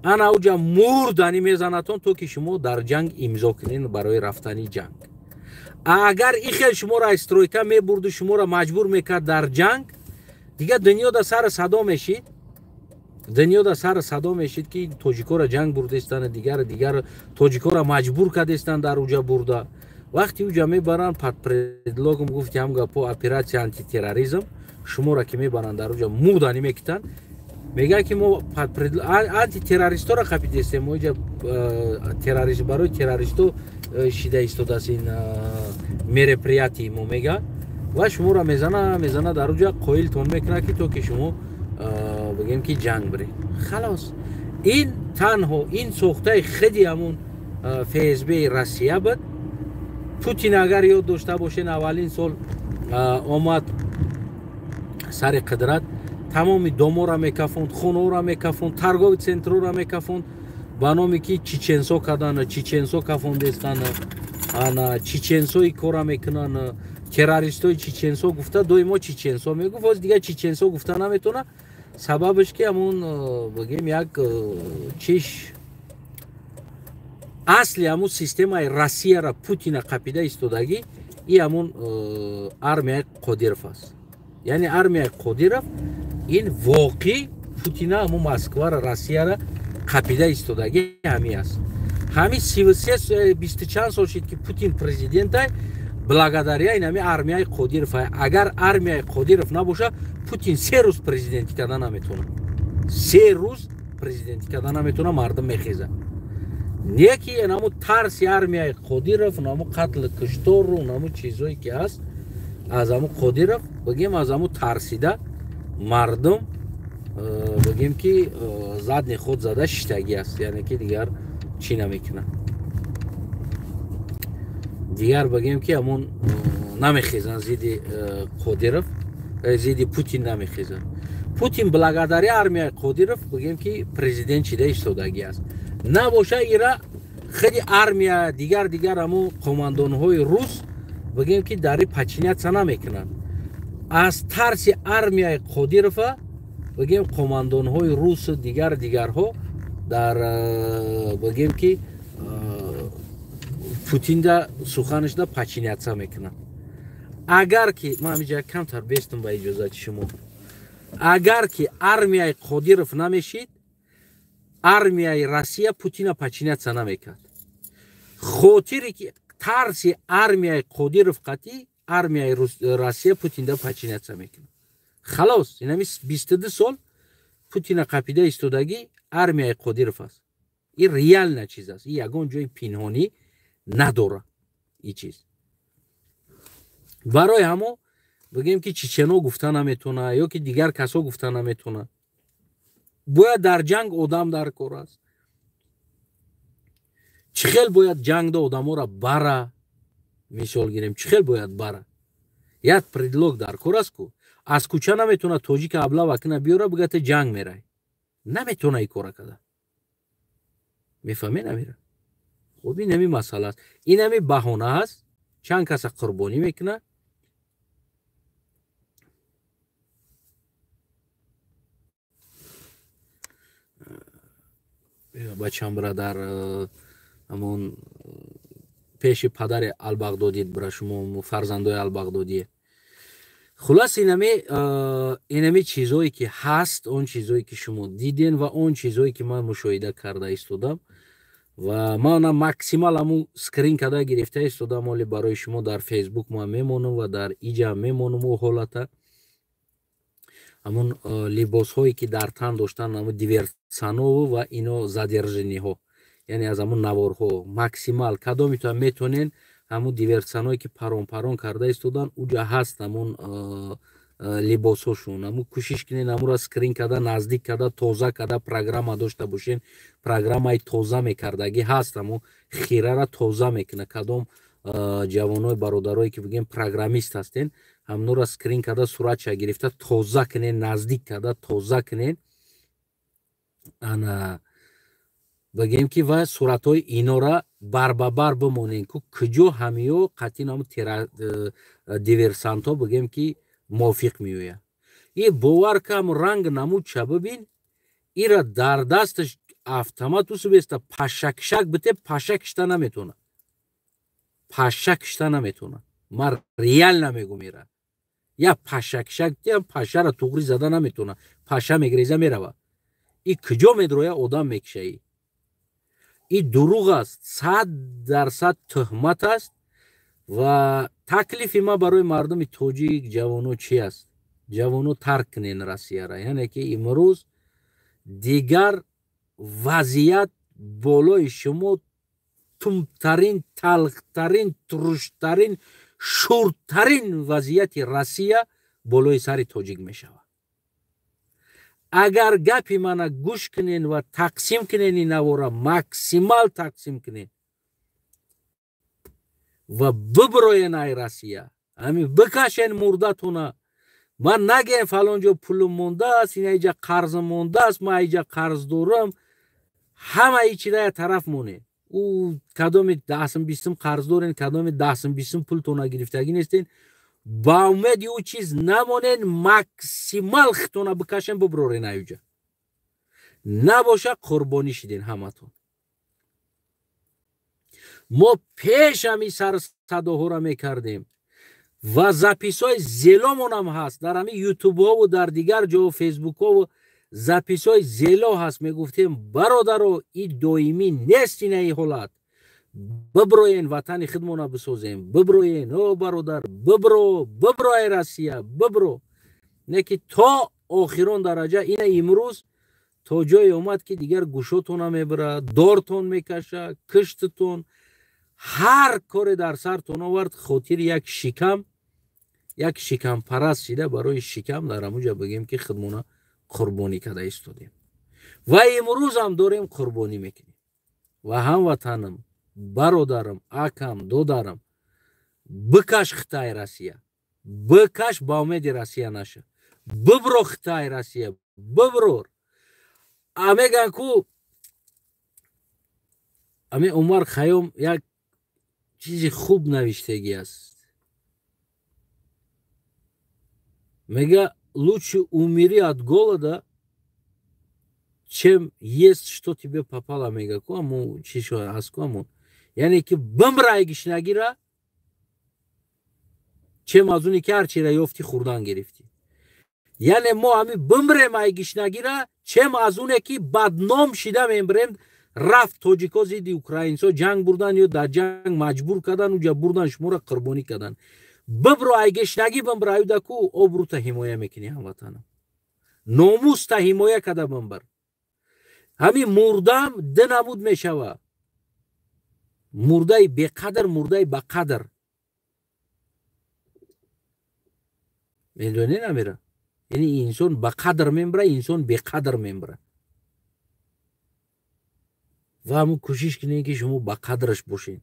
Ана уҷа мурдани мезанатон, то ки шумо дар ҷанг имзо кунед барои рафтани ҷанг. Агар и хел шуморо аз стройка мебурду, шуморо маҷбур мекард дар ҷанг, дигар дунёда сари садо мешид, дунёда сари садо мешид, ки тоҷикоро ҷанг бурдестанд, дигар дигар тоҷикоро маҷбур кардестанд дар уҷа бурда. Вақти уҷа мебаранд под предлогом, гуфти ҳам гапо, операция антитерроризм, шуморо ки мебаранд дар уҷа мурдани мекитанд, мегӯяд ки мо антитеррористҳоро қапидестем, мо иҷа террорист барои террористҳо шида истодааст ин мероприятии мо, мегӯяд. Ва шуморо мезана, мезана дар уҷа, қоилтон мекунад, ки то ки шумо бигем ки ҷанг биред. Халос, ин танҳо ин сохтаи худи ҳамун ФСБ Россия буд. Путин, агар ёд дошта бошен, аввалин сол омад сари қудрат, тамоми доморо мекафонд, хонаҳоро мекафонд, торговый центрҳоро мекафонд, ба номе ки чеченсо карданд, чеченсо кафондестанд, ана чеченсои кора мекунанд, террористои чеченсо гуфта, доимо чеченсо мегуфт. Ҳоз дигар чеченсо гуфта наметавонад, сабабаш ки ҳамун бигем як чиш асли ҳамун системаи Россияро Путина қапида истодагӣ и ҳамун армияи Қодиров аст. Яъне армияи Қодиров ин воқеъ Путина, ҳамун Москваро, Россияро қапида истодагӣ ҳамин аст. Ҳамин 33 бисту чанд сол шид, ки Путин президентай, благодаря ин ҳамин армияи Қодиров. Агар армияи Қодиров набошад, Путин 3 рӯз президентӣ карда наметавонад, 3 рӯз президентӣ карда наметавонад, мардум мехезад. Не ки наму тарси армияи Қодиров, наму қатлу куштору, наму чизое ки ҳаст аз ҳаму Қодиров, бигем, аз ҳаму тарсида мардум бигем ки задний ход зада шиштагӣ аст, яъне ки дигар чӣ намекунад, дигар бигем ки ҳамун намехезанд зидди Қодиров, зидди Путин намехезанд. Путин благодаря армияи Қодиров, бигем ки, президент шида истодагӣ аст. Набоша, ира худи армия, дигар дигар ҳамун командонҳои рус, бигем ки, дари подчиняться намекунанд. Аз тарси армияи Қодирова, бигем, командонҳои русу дигар дигарҳо дар, бигем ки, Путинда суханашда подчиняться мекунанд. Агар ки ман ҳамиҷа камтар бестум, ба иҷозати шумо, агар ки армияи Қодиров намешид, армияи Россия Путина подчиняться намекард. Хотире ки тарси армияи Қодиров қатъи армияи Россия Путинда подчиняться мекунад. Халос, инами 22 сол Путина қапида истодагӣ армияи Қодиров аст. Ин реально чиз аст, ин ягон ҷои пинҳонӣ надорад ин чиз. Барои ҳамо, бигем ки, чечено гуфта наметавона ё ки дигар касо гуфта наметавонад. Бояд дар ҷанг одам дар кор аст. Чӣ хел бояд ҷангда одаморо бара, мисол гирем, чӣ хел бояд бара? Як предлог дар кор аст ку. Аз кӯча наметавона тоҷика облава кина, биёра, бига ту ҷанг мерай. Наметавона ин кора када. Мефаҳме намера? Хуб, ин ҳами масъала аст, ин ҳами баҳона аст, чанд каса қурбонӣ мекунад. Бачам бира дар ҳамон пеши падари Албағдодӣ бира, шумо фарзандои Албағдодие. Хулас, инами чизое ки ҳаст, он чизое ки шумо диден ва он чизое ки ман мушоҳида карда истодам ва манам максимал ҳамун скрин карда гирифта истодам, оли барои шумо дар Фейсбук ман мемонам ва дар иҷа мемонам. Ӯ ҳолата ҳамун либосҳое ки дар тан доштан, ҳамун диверсанову ва ино задержаниҳо, яъне аз ҳамун наворҳо максимал кадомитон метонен. ҳамун диверсаное ки парон-парон карда истодан, уҷа ҳаст ҳамун либосҳошун. Ҳамун кӯшиш кунен, ҳамура скрин карда, наздик карда, тоза карда, программа дошта бошен, программаи тоза мекардагӣ ҳаст, ҳамун хирара тоза мекуна. Кадом ҷавонои бародарое ки бигем программист ҳастен, ҳамнура скрин карда, суратша гирифта, тоза кунен, наздик карда, тоза кунен. Ана бигем ки ва суратҳои инора барбабар бимонен, ку куҷо ҳамиё қатъи ҳамун диверсантҳо бигем ки мувофиқ меояд. И бовар кам ранг намудша бибин, ира дар дасташ автомат усубеста пашакшак бите, паша кишта наметона, паша кишта наметона. Ман реально мегум, ира я пашакшак бите, пашара туғри зада наметона, паша мегреза мерава. И куҷо медроя одам мекишаи? И дурӯғ аст, 100% туҳмат аст. Ва таклифи ман барои мардуми тоҷик, ҷавоно чи аст? Ҷавоно, тарк кунен Россияра. Яъне ки имрӯз дигар вазъият болои шумо тумтарин, талхтарин, туруштарин, шуртарин вазъияти Россия болои сари тоҷик мешавад. Агар гапи мана гӯш кунен ва тақсим кунен, ин навора максимал тақсим кунен ва биброен ай Россия, ҳами бикашен мурдатона. Ман нагем фалон ҷо пулум мондааст, ина иҷа қарзм мондааст, ман иҷа қарз дорам. Ҳама ичидая тараф монед. Ӯ кадоми даҳсим бистум қарз дорен, кадоми даҳсим бистум пултона гирифтагӣ нестен, ба умеди ӯ чиз намонен, максимал хитона бикашен, биброрен аюҷа. Набоша, қурбонӣ шиден ҳаматон. Мо пеш ҳами сарсадоҳоро мекардем ва записҳои зеломонам ҳаст дар ҳами ютубҳову дар дигар ҷо, фейсбукҳову записҳои зело ҳаст. Мегуфтем: бародаро, и доимӣ нест инаи ҳолат, биброен, ватани худмона бисозем, биброен, о бародар, бибро, бибро ай Россия, бибро. Не ки то охирон дараҷа ина имрӯз то ҷое омад ки дигар гӯшотона мебарад, дортон мекаша, киштатон, ҳар коре дар сартон овард, хотири як шикам, як шикампараст шида, барои шикам дар ҳамуҷа бигем ки худмона қурбонӣ карда истодем ва имрӯзам дорем қурбонӣ мекунем. Ва ҳамватанам, бародарам, акам, додарам, бикаш хитаи Россия, бикаш, ба умеди Россия наша, бибро хитаи Россия, биброр. А меган ку ами Умар Хайём як чизи хуб навиштагӣ аст, мега: лучше умери от голода, чем есть что тебе попало. Мега ку аму чишо аст ку амун, яъне ки бимрай гишнагира, чем аз уне ки ҳарчира ёфтӣ хӯрдан гирифтӣ. Яъне мо ҳами бимрем ай гишнагира, чем аз уне ки бадном шида мембирем. Рафт тоҷико зидди украинсо ҷанг бурдан ё дар ҷанг маҷбур кардан, уҷа бурдан шуморо қурбонӣ кардан. Бибро ай гишнагӣ, бимбир, аюда ку обрута ҳимоя мекунӣ, ҳамватанам, номуста ҳимоя карда бимбир. Ҳамин мурдам ду намуд мешава: мурдаи беқадр, мурдаи бақадр. Медонӣ намера? Яъне инсон ба қадр мембира, инсон беқадр мембира. Ва ҳамун кӯшиш кунед ки шумо ба қадраш бошед,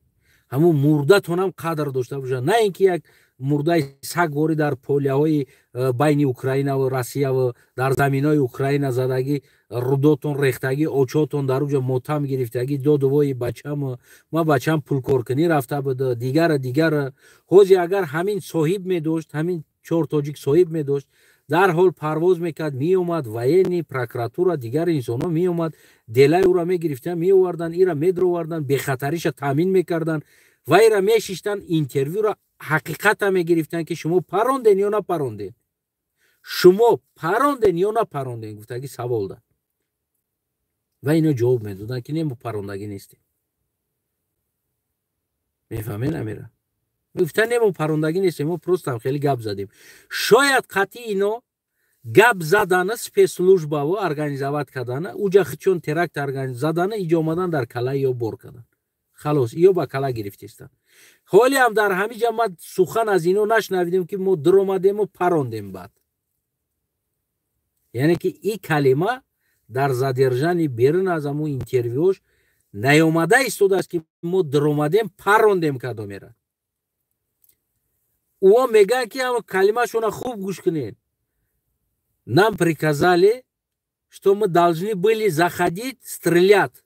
ҳамун мурдатонам қадр дошта бошад, на ин ки як мурдаи сагворӣ дар полияҳои байни Украинаву Россияву дар заминҳои Украина задагӣ, рудотон рехтагӣ, очотон дар уҷа мотам гирифтагӣ, додувои бачам, ма бачам пулкоркунӣ рафта буда, дигара дигара. Ҳози агар ҳамин соҳиб медошт, ҳамин чор тоҷик соҳиб медошт, дарҳол парвоз мекард, меомад военный, прокуратура, дигар инсонҳо меомад, делаи ӯро мегирифтанд, меоварданд, ира медроварданд, бехатариша таъмин мекарданд ва ира мешиштанд, интервюро ҳақиқата мегирифтанд ки шумо паронден ё напаронден, шумо паронден ё напаронден, гуфтаги савол да. Ва ино ҷавоб медоданд ки не, мо парондагӣ нестем. Мефаҳмед амира? Мегуфтанд: не, мо парондагӣ нестем, мо просто ҳам хеле гап задем. Шояд қатъи ино гап задана спецслужбаво организовать кардана, уҷа чун теракт задана, иҷо омадан дар калаи ё бор кардан, халос, иё ба кала гирифтистанд. Ҳоле ҳам дар ҳамин ҷа ман сухан аз ино нашнавидем, ки мо дуромадему парондем баъд. Яъне ки и калима дар задержание берун аз ҳамун интервюош наёмада истодааст, ки мо дуромадем, парондем кадомера. Ӯо мегӯянд, ки ҳама калимашона хуб гӯш кунед: «Нам приказали, что мы должны были заходить, стрелять».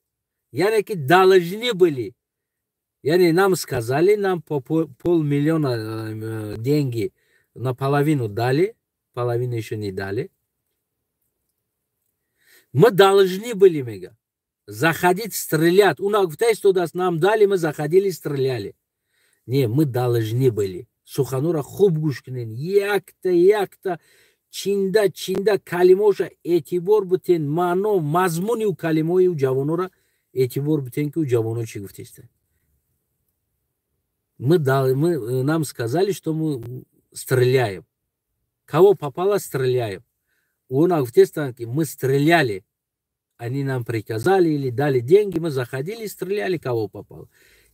Яъне ки должны были, яъне нам сказали, нам по полмиллиона деньги наполовину дали, половину еще не дали, мы должны были, мега, заходить, стрелять. Уна гуфта истодааст: «Нам дали, мы заходили, стреляли». Не, «мы должны были». Суханора хуб гӯш кунед, якта якта, чинда чинда калимаоша эътибор бутен, маъно, мазмуни ӯ калимаҳои ӯ ҷавонора эътибор бутен, ки ӯ ҷавоно чӣ гуфтеста. Мы, нам сказали, что мы стреляем, кого попало стреляем. Уна гуфтестанд, ки мы стреляли, они нам приказали или дали деньги, мы заходили, стреляли, кого попало.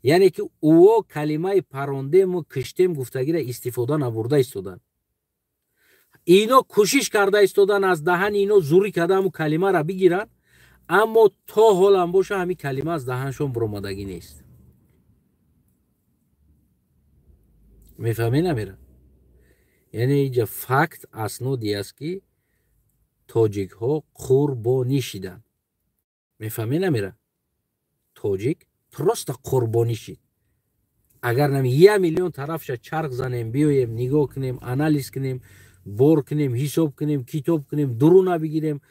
Яъне ки ӯо калимаи парондему киштем гуфтагиро истифода набурда истоданд. Ино кӯшиш карда истодан, аз даҳани ино зурӣ карда ҳамун калимаро бигиранд, аммо то ҳолам боша, ҳамин калима аз даҳаншон буромадагӣ нест. Мефаҳмӣ, намера? Яъне иҷа факт, асноди аст, ки тоҷикҳо қурбонӣ шиданд. Мефаҳмӣ, намера? Тоҷик просто қурбонӣ шид. Агар нами 1 миллион тарафша чарх занем, биёем, нигоҳ кунем, анализ кунем, бор кунем, ҳисоб кунем, китоб кунем, дуруна бигирем,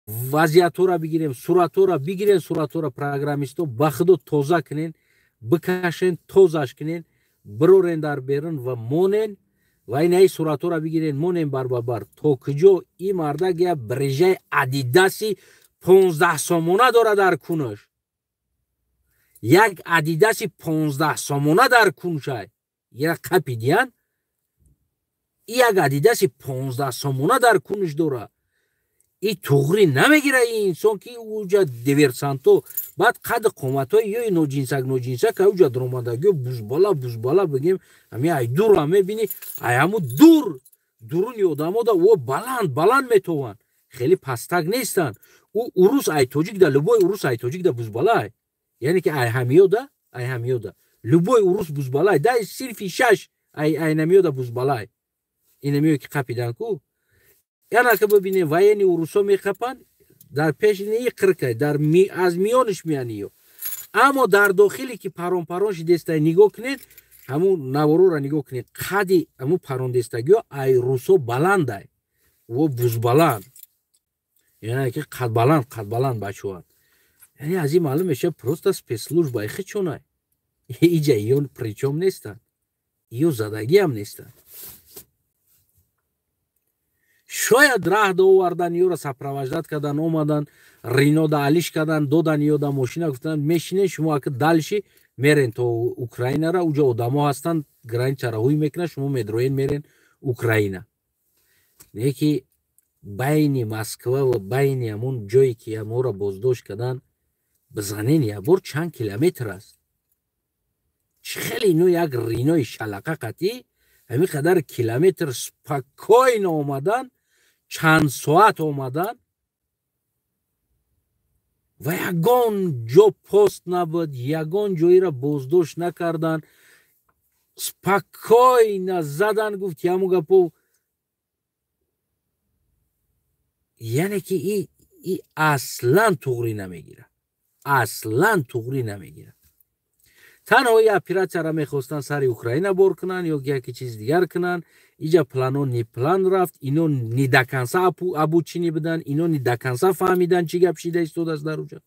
вазъиятҳоро бигирем, суратҳоро бигирем, суратҳоро программистҳо ба худо тоза кунен, бикашен, тозаш кунен, бирорен дар берун ва монен ва инаи суратҳоро бигирен, монен барбабар, то куҷо и мардак я брежаи Адидаси 15 сомона дора дар кунаш, як Адидаси 15 сомона дар куншай, як қапидиян, як Адидаси 15 сомона дар кунш дора. И туғрӣ намегира и инсон, ки уҷа диверсанто, баъд қади қоматҳои ёи ноҷинсак ноҷинсак уҷа даромадагиё, бузбала бузбала бигем, ҳами ай дура мебини, ай ҳаму дур дуруни одамода о баланд баланд метованд, хеле пастак нестанд. Ӯ урус ай тоҷик да, любой урус ай тоҷик да бузбалай, яъне ки ай ҳамиёда, ай ҳамиёда любой урус бузбалай, дай сирфи шаш ай айнамиёда бузбалай. Инамиё ки қапидан ку, яна ка бибинем, военный урусо меқапанд, дар пеш не қиркай, дар аз миёниш меяниё, аммо дар дохиле ки парон парон шидестай, нигоҳ кунед, ҳамун навороро нигоҳ кунед, қади ҳамун парондестагиё ай русо баландай, во бузбаланд, яъне ки қадбаланд қадбаланд бачаҳоанд. Яъне аз ин маълум мешавад, просто спецслужба хичонай иҷа ё причём нестанд, ё задагиам нестанд. Шояд раҳ довардан, ёро сопровождать кардан, омадан, ринода алиш кардан, додан ёда мошина, гуфтан: «Мешинен шумо, ака дальше мерен то Украинара, уҷа одамо ҳастанд, границара ҳуй мекунад, шумо медроен, мерен Украина». Не ки байни Москва ва байни ҳамон ҷое ки ҳаморо боздошт кардан, бизанен якбор, чанд километр аст? Чӣ хеле ино як ринои шалақа қатӣ ҳамин қадар километр спокойно омадан, чанд соат омадан ва ягон ҷо пост набуд, ягон ҷоиро боздошт накардан, спокойно задан, гуфт яму гапо. Яъне ки и аслан туғрӣ намегирад, аслан туғрӣ намегирад. Танҳо и оператсияро мехостанд сари Украина бор кунанд ё яке чиз дигар кунанд. Иҷа плано не план рафт, ино не до конца обученный буданд, ино не до конца фаҳмиданд, чӣ гап шида истодааст дар уҷа.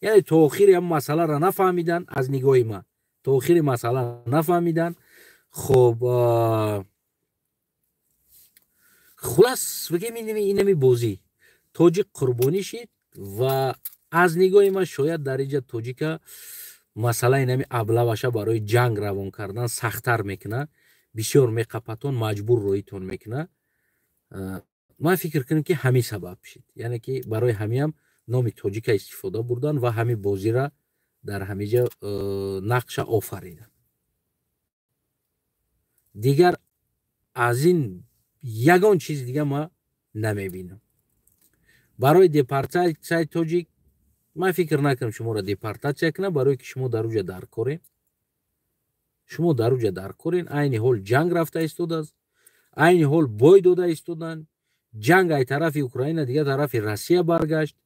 Яъне то охири ҳам масъаларо нафаҳмиданд, аз нигоҳи ман то охири масъала нафаҳмиданд. Хоб, хулас бигем, инами бозӣ тоҷик қурбонӣ шид ва аз нигоҳи ман шояд дар иҷа тоҷика масъалаи нами аблаваша барои ҷанг равон кардан сахттар мекунад, бисёр меқапатон, маҷбур роитон мекунад. Ман фикр кунем, ки ҳамин сабаб шид, яъне ки барои ҳамиам номи тоҷика истифода бурдан ва ҳамин бозира дар ҳамиҷа нақша офариданд. Дигар аз ин ягон чиз дига ма намебинам. Барои депортатсияи тоҷик ман фикр накунам шуморо депортатсия кунам, барое ки шумо дар уҷа дар корен. Шумо дар уҷа дар корен. Айни ҳол ҷанг рафта истодааст, айни ҳол бой дода истоданд. Ҷанг ай тарафи Украина дигар тарафи Россия баргашт.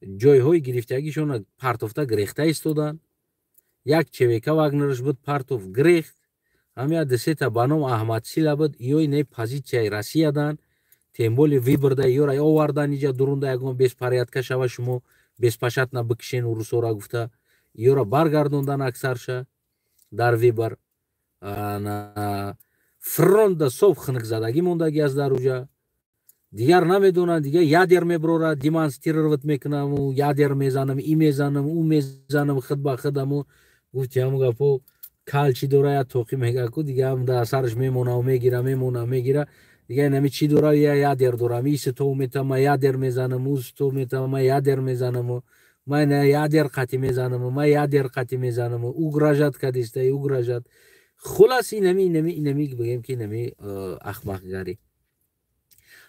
Ҷойҳои гирифтагишона партофта гирехта истоданд. Як ЧВК Вагнерш буд, партоф гирехт. Ҳамя дусета ба ном Аҳмадсила буд, иёи не позитсияи Россия дан. Темболи вибрда иёра овардан иҷа дурунда ягон беспорядка шава, шумо беспашатна бикишен урусора гуфта иёра баргардондан аксарша дар вибр. Фронтда соб хунукзадагӣ мондагӣ аст дар уҷа. Дигар намедонанд, дигар ядер меброра, демонстрировать мекунам, ядер мезанам, и мезанам, ӯ мезанам, худ ба худаму гуфти ҳамун гапо кал чӣ дора, я тоқӣ мега ку дигар ҳам дар сараш мемона, мегира, мемона, мегира. Дигар инами чӣ дора, я ядер дорам, и сито метам, ма ядер мезанам, ӯ сито метам, ма ядер мезанам, ма ядер қати мезанам, ма ядер қати мезанам, угрожать кадиста, угрожать. Хулас инами бигем ки инами ахмақгарӣ.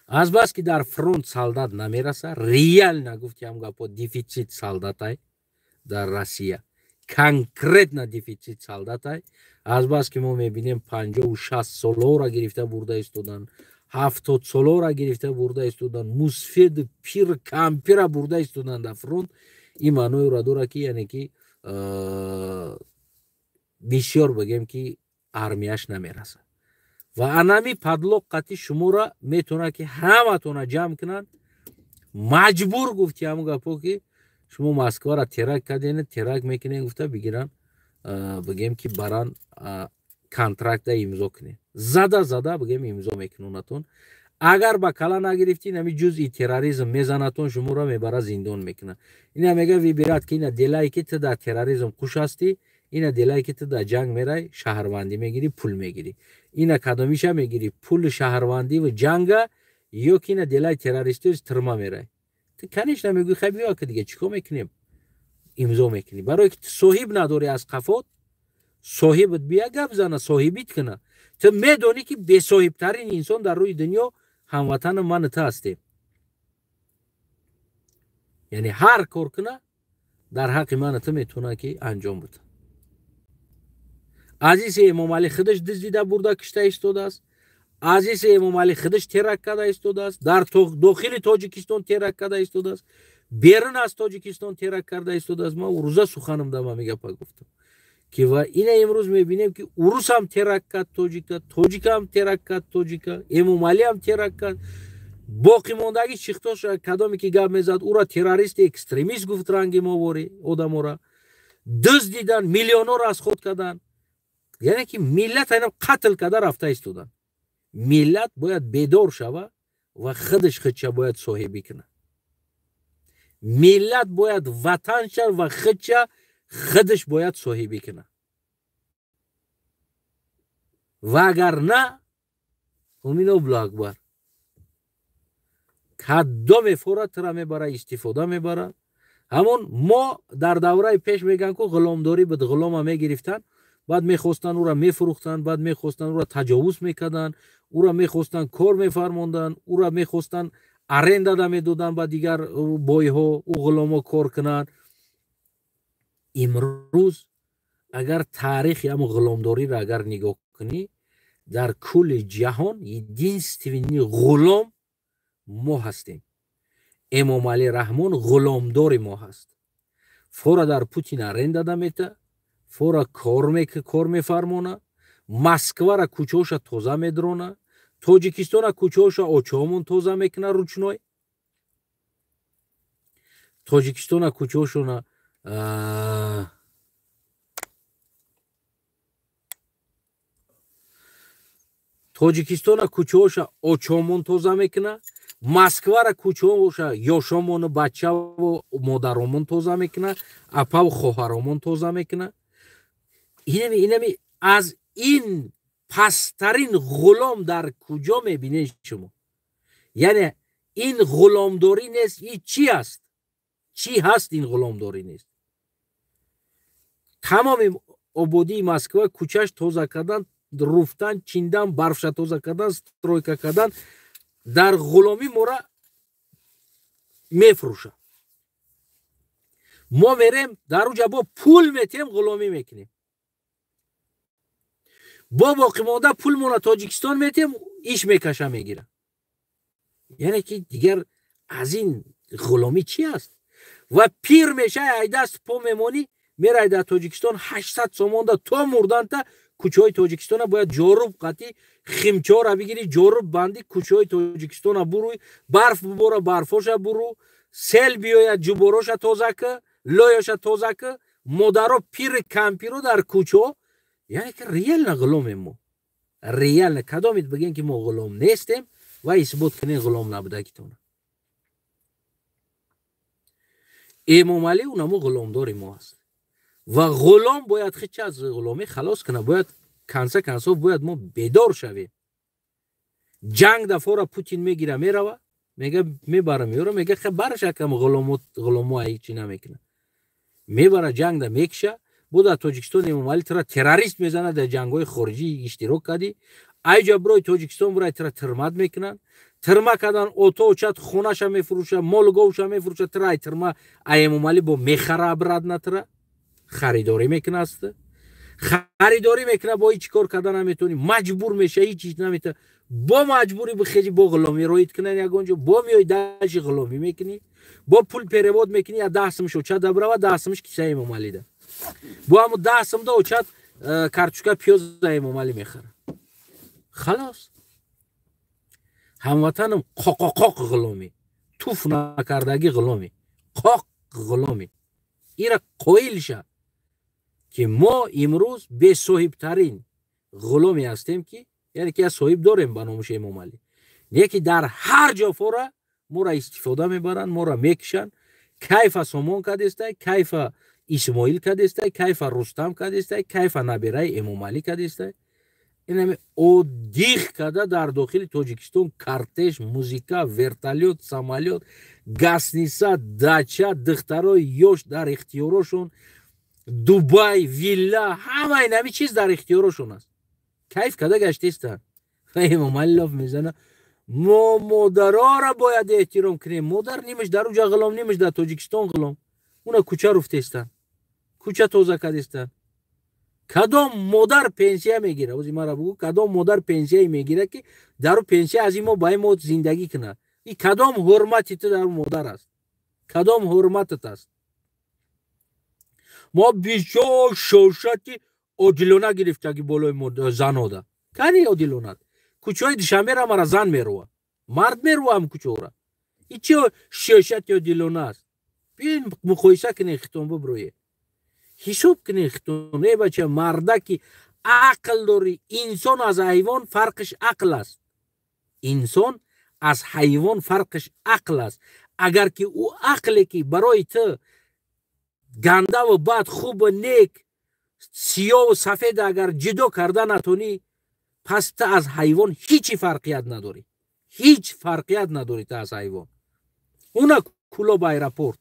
Аз бас ки дар фронт солдат намераса, реально гуфти ҳам гапо дефицит солдатай дар Россия. Конкретно дефицит солдатай. Аз бас ки мо мебинем 50-60 солора гирифта бурда истодан, 70 солора гирифта бурда истодан, мусфед пир кампира бурда истодан дар фронт. Ин маъноеро дорад ки яъне ки бисёр бигем ки армияш намерасад. Ва анами подлог қати шуморо метавонад ки ҳаматона ҷамъ кунанд. Маҷбур гуфти ҳамун гапо ки шумо Москваро теракт карден, теракт мекунед гуфта бигиран, бигем ки баран контракта имзо кунед. Зада зада бигем имзо мекунонатон. Агар ба кала нагирифтӣ, ҳами ҷузъи терроризм мезанатон, шуморо мебара зиндон мекунад. Ина мега выбирать ки ина делай ки ту дар терроризм хуш ҳастӣ, ина делай ки ту дар ҷанг мерай, шаҳрвандӣ мегирӣ, пул мегирӣ. Ина кадомиша мегирӣ, пули шаҳрвандӣ ва ҷанга, ё ки ина делай террористӣ тюрьма мерай. Ту конечно мегӯӣ хай биё ки дига чӣ кор мекунем? Имзо мекунӣ. Барое ки ту соҳиб надорӣ аз қафот, соҳибат бия гап зана, соҳибит куна. Ту медонӣ ки бесоҳибтарин инсон дар рӯи дунё ҳамватани ман ту ҳастем. Яъне ҳар кор куна дар ҳаққи ман ту метавона ки анҷом бида. Азизи Эмомалӣ худаш дуздида бурда кишта истодааст. Азизи Эмомалӣ худаш теракт карда истодааст. Дар дохили Тоҷикистон теракт карда истодааст. Берун аз Тоҷикистон теракт карда истодааст. Ман рӯза суханам дама мегапа гуфтам ки ва ина имрӯз мебинем ки урус ҳам теракт кард тоҷика, тоҷик ҳам теракт кард тоҷика, Эмомалӣ ҳам теракт кард. Боқимондагӣ чихтош кадоме ки гап мезад ӯро террорист экстремист гуфт ранги моворӣ одамора. Дуздидан, миллионҳоро аз худ кардан. Яъне ки миллат айнан қатл карда рафта истодан. Миллат бояд бедор шава ва худаш худша бояд соҳибӣ кунад. Миллат бояд ватанша ва худша худаш бояд соҳибӣ кунад. Ва агар на, умин Аллоҳу акбар. Кадоме фора тура мебара, истифода мебара. Ҳамон мо дар давраи пеш мегӯянд ку ғуломдорӣ буд, ғулома мегирифтанд, баъд мехостанд ӯро мефурӯхтанд, баъд мехостанд ӯро таҷовуз мекарданд, ӯро мехостанд кор мефармонданд, ӯро мехостанд аренда да медоданд ба дигар бойҳо, ӯ ғуломо кор кунанд. Имрӯз агар таърихи ҳамон ғуломдориро агар нигоҳ кунӣ, дар кулли ҷаҳон единственный ғулом мо ҳастем. Эмомалӣ Раҳмон ғуломдори мо ҳаст. Фора дар Путин аренда да мета, фора кор мефармона, Москвара кӯчаоша тоза медрона, Тоҷикистона кӯчаоша очоҳомон тоза мекуна ручной. Тоҷикистона кӯчаошона Тоҷикистона кӯчаоша очоҳомон тоза мекуна, Москвара кӯчаоша ёшомону бачаву модаромон тоза мекуна, апаву хоҳаромон тоза мекуна. Инами аз ин пасттарин ғулом дар куҷо мебинед шумо? Яъне ин ғуломдорӣ нест, ин чӣ аст? Чӣ ҳаст ин ғуломдорӣ нест? Тамоми ободии Москва кӯчаш тоза кардан Руфтан, чиндан, барфша тоза кардан, стройка кардан, дар ғуломӣ мора мефурӯшад. Мо мерем дар уҷа, бо пул метиҳем, ғуломӣ мекунем, бо боқимонда пулмона Тоҷикистон метиҳем, иш мекаша, мегира. Яъне ки дигар аз ин ғуломӣ чӣ аст? Ва пир мешай, ай даст по мемонӣ, мерай дар Тоҷикистон 800 сомонда то мурданта кӯчаҳои Тоҷикистона бояд ҷоруб қатӣ химчора бигирӣ, ҷоруб банди, кӯчаҳои Тоҷикистона буруй, барф бубора, барфоша буру, сел биёяд, ҷубороша тоза ки, лоёша тоза ки, модаро, пири кампиро дар кӯчаҳо. Яъне ки реально ғуломем мо, реально. Кадомит бигем, ки мо ғулом нестем, ва исбот кунем ғулом набудагитона. Эмомалӣ унамо ғуломдори мо аст ва ғулом бояд хича аз ғуломӣ халос кунад. Бояд конце концов бояд мо бедор шавем. Ҷанг дафора Путин мегира, мерава, мега мебара, меёра, мега хе бараш акам, ғуломо ҳечи намекунад, мебара, ҷангда мекиша. Бо дар Тоҷикистон Эмомалӣ тра террорист мезанад, дар ҷангҳои хориҷӣ иштирок кардӣ. Айҷа бирои Тоҷикистон, бирай, тра тирмат мекунанд. Тирма кардан, ото очат хонаша мефурӯша, молу говша мефурӯша, тра ай тирма ай Эмомалӣ бо мехара, обратно тра харидорӣ мекуна аст, харидорӣ мекуна. Бо ҳеҷ кор карда наметавонӣ, маҷбур меша, ҳеҷ чиз наметавонӣ, бо маҷбурӣ бихези, бо ғуломӣ роид кунан ягон ҷо, бо меои даши ғуломӣ мекунӣ, бо пул перевод мекунӣ, я 10 сумш очат дабрава, 10 сумш кисаи Эмомалида, бо ҳаму 10 сумда очат картошка, пиёза Эмомалӣ мехара. Халос, ҳамватанам, қоқоқоқ ғуломӣ, туф накардагӣ ғуломӣ, қоқ ғуломӣ. Ира қоил ша, ки мо имрӯз бесоҳибтарин ғуломе ҳастем, ки яъне ки як соҳиб дорем ба номуш Эмомалӣ, не ки дар ҳар ҷо фора моро истифода мебаранд, моро мекушанд. Кайфа Сомон кадестай, кайфа Исмоил кадестай, кайфа Рустам кадестай, кайфа набираи Эмомалӣ кадестай. Инами оддих када дар дохили Тоҷикистон кортеж, музика, вертолёт, самолёт, гостиница, дача, духтарои ёш дар ихтиёрошон, Дубай, вилла, ҳама инами чиз дар ихтиёрошон аст. Кайф када гаштестанд. Эмомалӣ лоф мезана: мо модароро бояд эҳтиром кунем. Модар нимаш дар уҷа ғулом, нимаш дар Тоҷикистон ғулом. Уна кӯча руфтестанд, кӯча тоза кардестанд. Кадом модар пенсия мегира? Ози мара бугӯ, кадом модар пенсияе мегира, ки дару пенсия аз ин мо ба ин мо зиндагӣ кунад? И кадом ҳурмати ту дар модар аст? Кадом ҳурматат аст? Мо бисёр шошати одилона гирифтаги болои занода. Кани одилонат? Кӯчаҳои Душанбера мара зан мерува, мард меруваам кӯчаора. И чи шошати одилона аст? Бин, муқоиса кунед, хитон буброе, ҳисоб кунед хитон. Э бача, мардаки ақл дорӣ. Инсон аз ҳайвон фарқиш ақл аст, инсон аз ҳайвон фарқиш ақл аст. Агар ки ӯ ақле, ки барои ту гандаву бад, хубу нек, сиёву сафеда агар ҷудо карда натонӣ, пас ту аз ҳайвон ҳичи фарқият надорӣ, ҳеҷ фарқият надорӣ ту аз ҳайвон. Уна Кулоб аэропорт,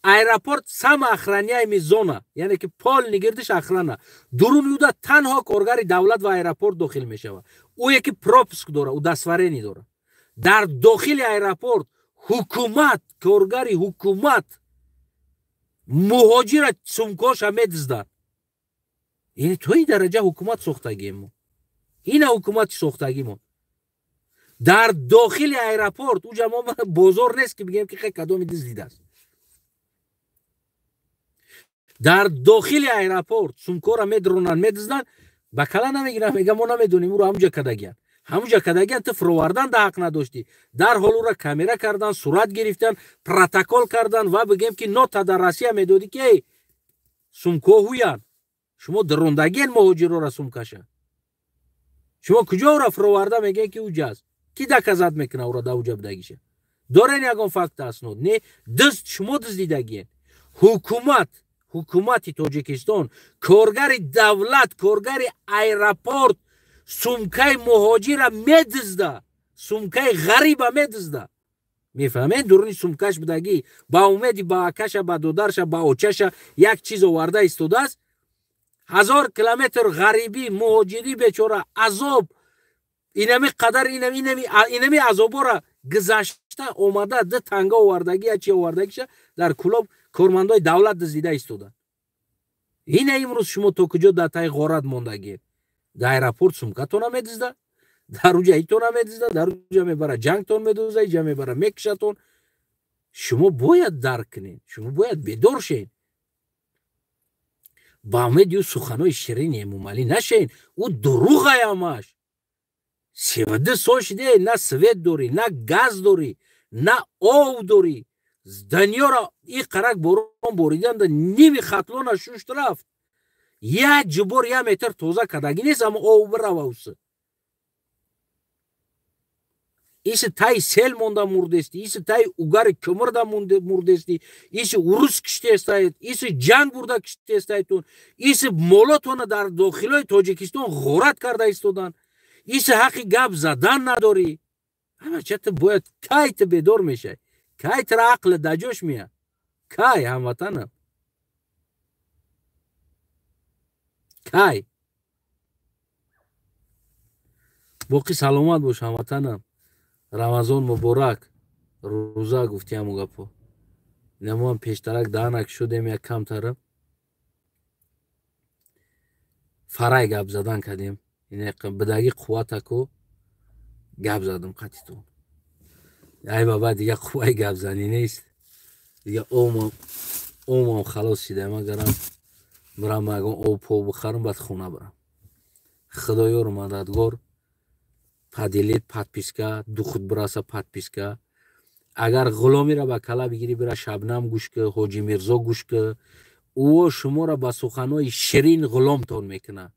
аэропорт самоохраняемый зона, яъне ки полный гирдиш охрана, дуруни уда танҳо коргари давлат ва аэропорт дохил мешавад, ӯе ки пропуск дора, удостоверение дора. Дар дохили аэропорт ҳукумат, коргари ҳукумат муҳоҷира сумкоша медиздад. Ин то ин дараҷа ҳукумат сохтагием мо, ина ҳукумати сохтагимо. Дар дохили аэропорт, уҷа мо бозор нест, ки бигем, ки хе кадоми диздидааст. Дар дохили аэропорт сумкора медронанд, медизданд, ба кала намегиранд, мега мо намедонем, ӯро ҳамуҷа кардагиянд, ҳамуҷа кардагиянд. Ту фуровардан да ҳақ надоштӣ. Дарҳол ӯра камера кардан, сурат гирифтан, протокол кардан ва бигем, ки нота дар Россия медодӣ, ки эй, сумкҳо ҳуянд, шумо дрондагиен муҳоҷирора сумкаша, шумо куҷо ӯра фуроварда мегӯед, ки уҷа аст? Ки доказать мекуна ӯра да уҷа будагиша? Дорен ягон факт, аснод? Не, дизд шумо дуздидагиен. Ҳукумат, ҳукумати Тоҷикистон, коргари давлат, коргари аэропорт сумкаи муҳоҷира медизда, сумкаи ғариба медизда. Мефаҳмед, дуруни сумкаш будагӣ, ба умеди ба акаша, ба додарша, ба очаша як чиз оварда истодааст. 1000 километр ғарибӣ, муҳоҷирӣ, бечора азоб, инами қадар инами азобора гузашта омада, ду танга овардагӣ я чи овардагиша дар Кӯлоб кормандои давлат дуздида истоданд. Ина имрӯз шумо то куҷо дар таи ғорат мондагиед? Дар аэропорт сумкатона медизда, дар уҷа итона медизда, дар уҷа мебара ҷангтон медузда, иҷа мебара мекушатон. Шумо бояд дарк кунед, шумо бояд бедор шед. Ба умеди ӯ суханои ширини Эмомалӣ нашед, ӯ дурӯғай ҳамаш. 32 сол шиде, на свет дорӣ, на газ дорӣ, на ов дорӣ. Дунёро и қарак борон бориданда ними Хатлона шушт рафт. Як ҷубор як метр тоза кардагӣ нест, аммо ов бирава усы. Иси таи сел монда мурдести, иси таи угари кӯмирда мурдести, иси урус киштестаед, иси ҷанг бурда киштестаедтон, иси молотона дар дохилои Тоҷикистон ғорат карда истоданд, иси ҳаққи гап задан надорӣ. Ҳамача ту бояд кай ту бедор мешавӣ, кай тура ақли даҷош меяд, кай ҳамватанам, кай? Боқӣ саломат бош ҳамватанам. Рамазон муборак. Рӯза гуфти ҳаму гапо. Инамоам пештарак даҳанак шудем, як камтара фарай гап задан кардем. Бидаги қувватаку гап задам қатитон. Ай баба, дига қувваи гапзанӣ нест. Дига омам халос шида. Магарам бирам ягон об пов бихарам, баъд хона бирам. Худоёру мададгор. Поделить, подписка, духут бираса подписка. Агар ғуломиро ба кала бигирӣ, бира Шабнам гӯш ки, Ҳоҷи Мирзо гӯш ки, ӯо шуморо ба суханои ширин ғуломтон мекунад.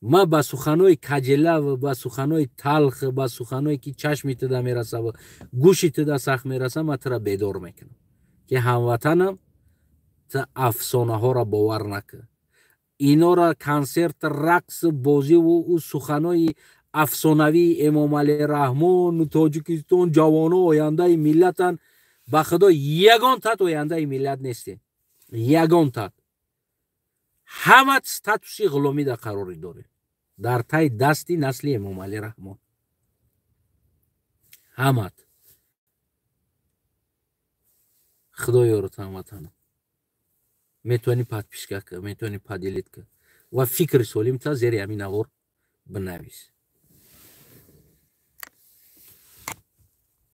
Ма ба суханои каҷелав, ба суханои талх, ба суханое ки чашми туда мераса, гӯши туда сахт мераса, ма тура бедор мекунам, ки ҳамватанам, ту афсонаҳоро бовар накун. Инора консерт, рақс, бозиву ӯ суханои афсонавии Эмомалӣ Раҳмон, Тоҷикистон ҷавоно ояндаи миллатанд, ба худо ягон тат ояндаи миллат нестем. Ягон тат. Ҳама статуси ғуломида қарорӣ дорем дар таи дасти насли Эмомалӣ Раҳмон. Ҳамат. Худо ёрат ҳамватанам. Метавонӣ подписка кар, метавонӣ поделить кар ва фикри солимта зери ҳамин навор бинавис.